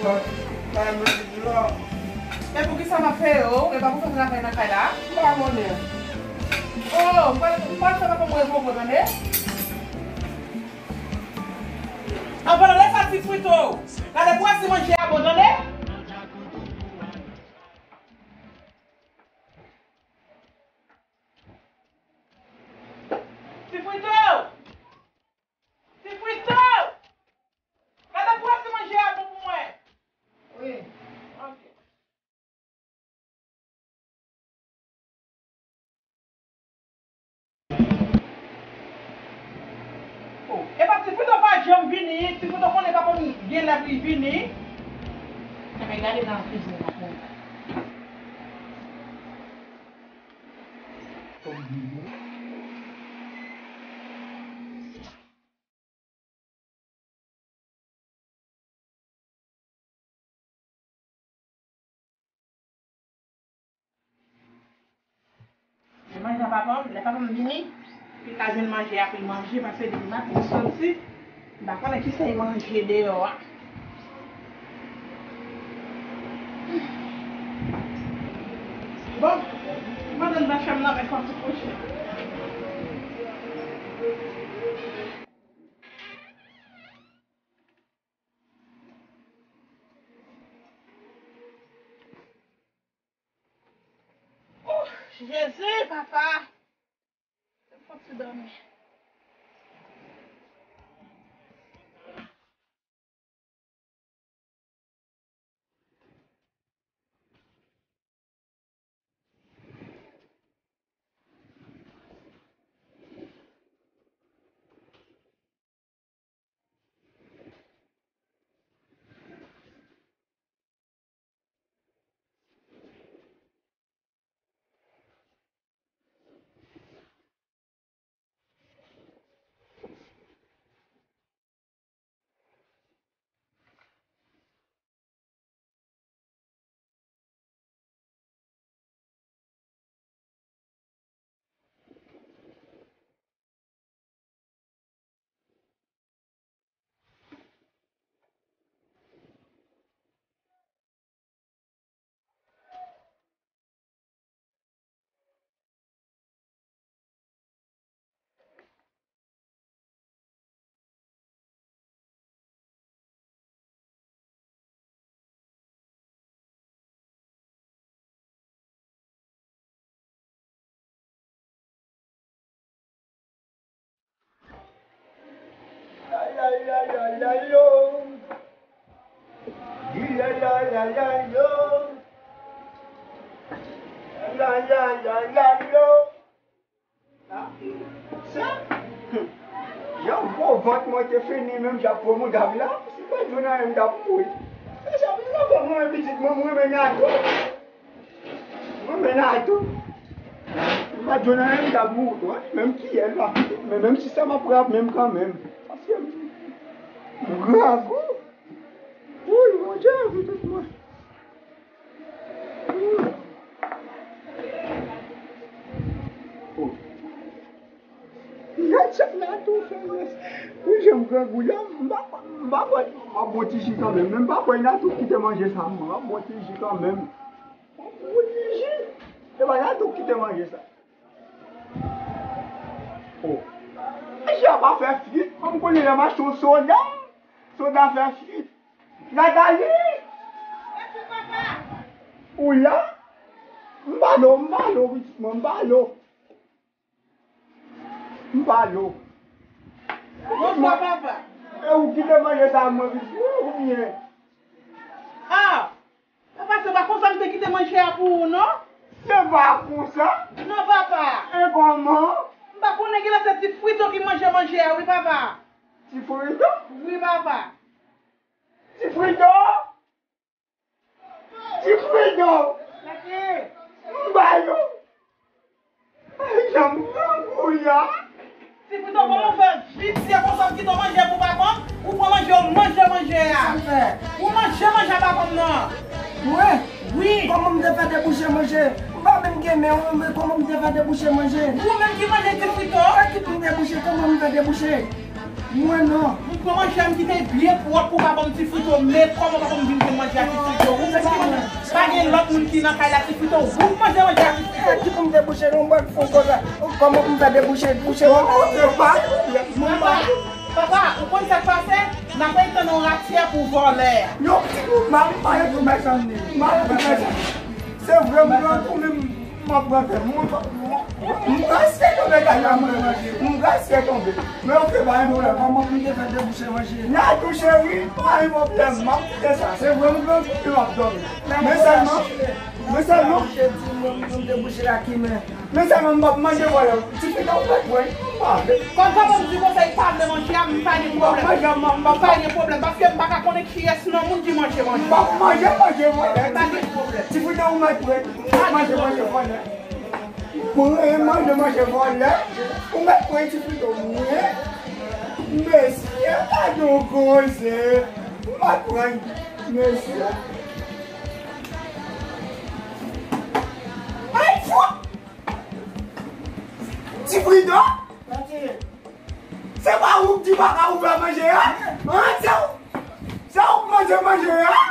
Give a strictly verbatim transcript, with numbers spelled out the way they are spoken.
E poukisa m ap peye w? E pa pou fè travay nan kay la? M pa konnen. Oh, m pral, m pral fè papa m revoke w, tande? Anpalan de sa, ti frito, gade pou wè si manje a bon, tande? Ti frito! Ti frito! Gade pou wè si manje a bon pou mwen. Wi. Ok. Oh, epa ti frito pa janm vini, ti frito konnen papa m genlè pou l vini. Enben gade nan kizin nan pou mwen. Manje a papa m, lè papa m vini, li ka jwenn manje a pou l manje, paske depi maten li soti, m pa konnen kisa li manje deyò a. Bon, m antre anndan chanm nan avèk yon ti kouch. Oh, Jezi, papa. Fòk ti dòmi. Ay, ay, ay, ay, ay, yo. Ay, ay, ay, ay, ay, yo. Ay, ay, ay, ay, ay, yo. Ah, sa? Yon gwo vant mwen te fini menm jan ak gwo mouda m la. Si m pa t jwenn anyen, m t ap mouri. Se sa, m pa konn mwen, pitit mwen, mwen renmen Natou. Mwen renmen Natou. M pa t jwenn anyen, m t ap mouri tou, wi. Menm kiyès la, men menm si sa m ap pran menm kanmenm. Paske m grangou. Wouy, Bondye, pitit mwen. Oh. Gad sa Natou fè, mès. Pou jan m grangou la, m pa, m pa kwè, m ap bwè ti ji kanmenm. Men m pa kwè Natou kite manje sa, m ap bwè ti ji kanmenm. M ap bwè ti ji. E pa Natou kite manje sa. Oh. Ji a pa fè frit, kòm konnen lè m achte yon soda, soda fè frit. Nathalie! Ou la? M pa lo, m pa lo, pitit mwen, m pa lo. M pa lo. Bonswa, papa. E ou ki te manje sa mwen, pitit mwen, oubyen? Ah! Papa, se pa konsa m te kite manje a pou ou, non. Se pa konsa? Non, papa. E kòman? M pa konnen, genlè se ti frito ki manje manje a, wi, papa. Ti frito? Wi, papa. Ti frito? Ti frito! M ba yo! Ay, jan m grangou ya! Ti frito, kòman w fè visye konsa, m kite w manje pou papa m, ou pran manje, w manje manje a. Sa m fè? Ou manje manje a papa m nan. Mwen? Wi. Kòman m te fè debouche manje? M pa menm gen men, mwen, men kòman m te fè debouche manje? Ou menm ki manje ti frito? Sa ki pou m debouche, kòman m fè debouche? Mwen non. M pran manje a, m kite l byen pwòp pou w pa ban m ti frito. Men kòman w pa ban m vin jwenn manje a, ti frito? Ou menm ki manje. Pa gen lòt moun ki nan kay la, ti frito. Ou manje manje a, ti frito. Ki pou m debouche non, mwen fon konsa. Kòman pou m fè debouche, debouche non? Papa, ou konn sa k pase? N ap ret tann yon ratyè pou vòlè. Yon ti moun mal, m pa ret pou mèchan li. M pa ret pou mèchan. Se vre, m pran tou, men m ap pran tè m. M, m, m rasyè tonbe, gade la, mwen. M rasyè tonbe. Men oke, pa gen pwoblèm. Kòman pou m te fè debouche manje? Natou cheri, pa gen pwoblèm. M ap kite sa. Se vre, m pran tou, men m ap dòmi. Men sèlman, men sèlman. Mwen, m debouche la ki men. Men sèlman m p ap manje vòlè. Ti fi nan ou mèt pran, m pa vle. Kòm papa m di konsa, li pa vle manje a, m pa gen pwoblèm. M p ap manje, m p ap, m p ap, m pa gen pwoblèm, paske m pa ka konnen kiyès nan moun ki manje manje. M p ap manje manje vòlè. Pa gen pwoblèm. Ti fi nan ou mèt pran, m p ap manje manje vòlè. Mwen, manje manje vòlè. Ou mèt pran ti fi nan mwen. Mesye, pa gen koze. M ap pran, mesye. Ay, fout! Ti Frito? Se pa ou k di pa ka ouvè manje a? An, se ou, se ou k manje manje a?